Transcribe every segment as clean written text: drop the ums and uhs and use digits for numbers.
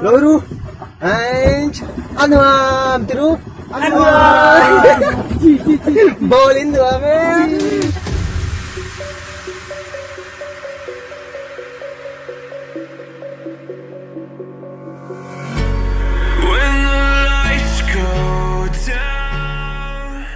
Lo ru. And anuam tiru. Anuam. Ball in nuam e. When the lights go down.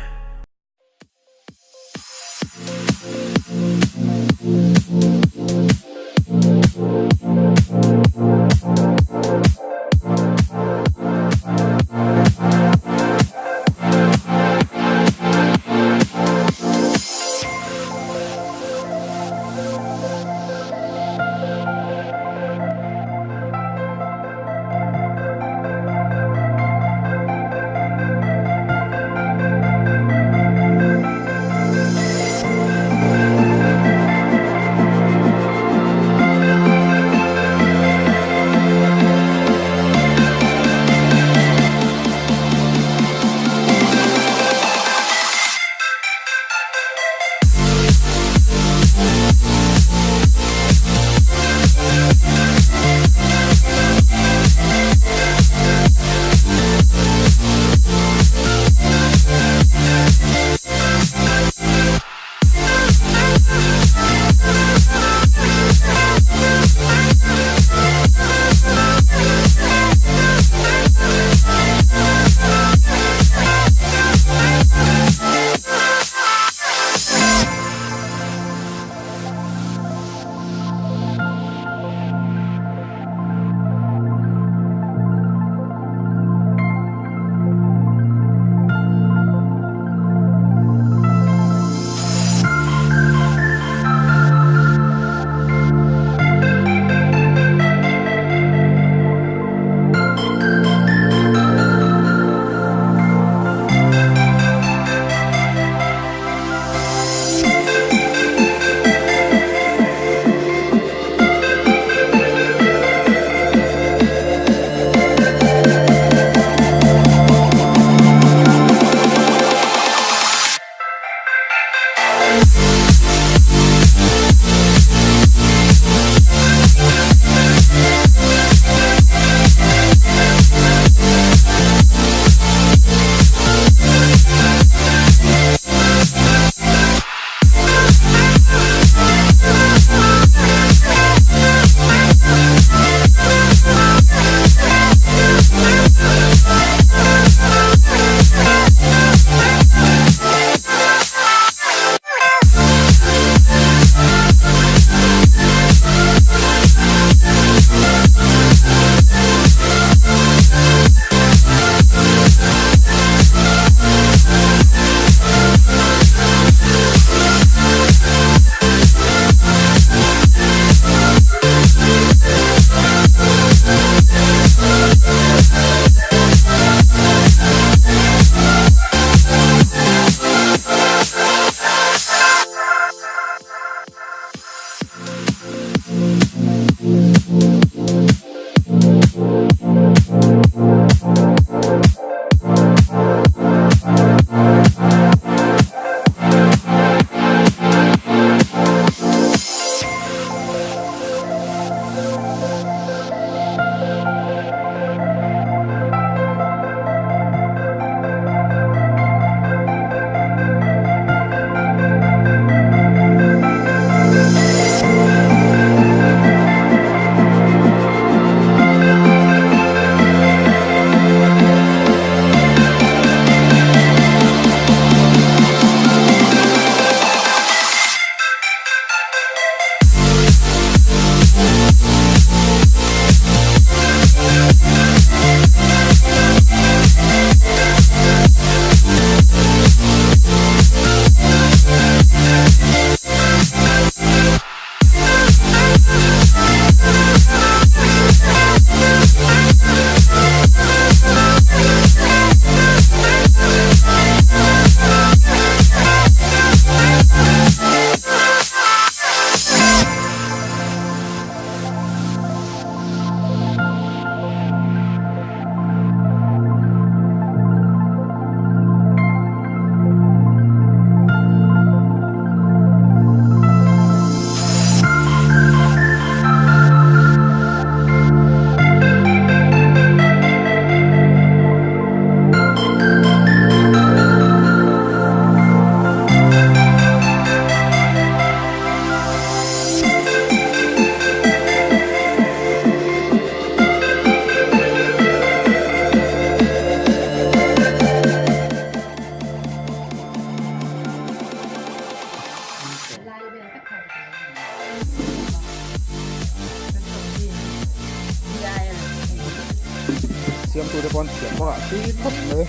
Siamtute pawh an thiam bawk a, tui khawp mai.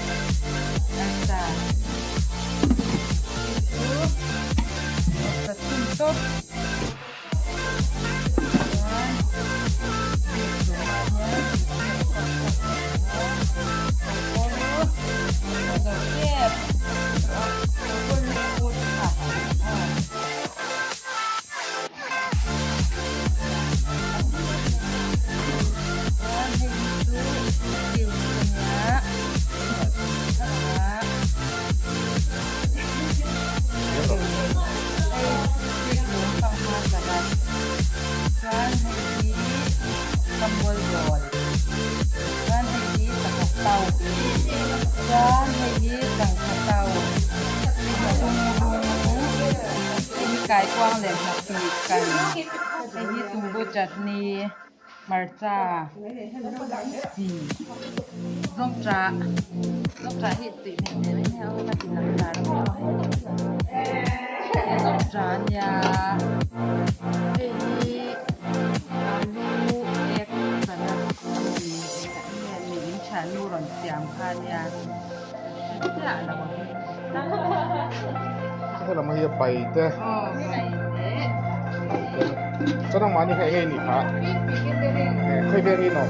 Chutney hmarcha chi zawngṭah zawngṭah hi tui hmel em em a ka ti lang zar a hei zawngṭah a nia hei hi alu egg salad chi nge mi in thiannu rawn siam kha a nia ka hre chiah lo ang. Helam hi a paite. Chuan nangmahni kha enge i nih phah? Khawi veng in awm?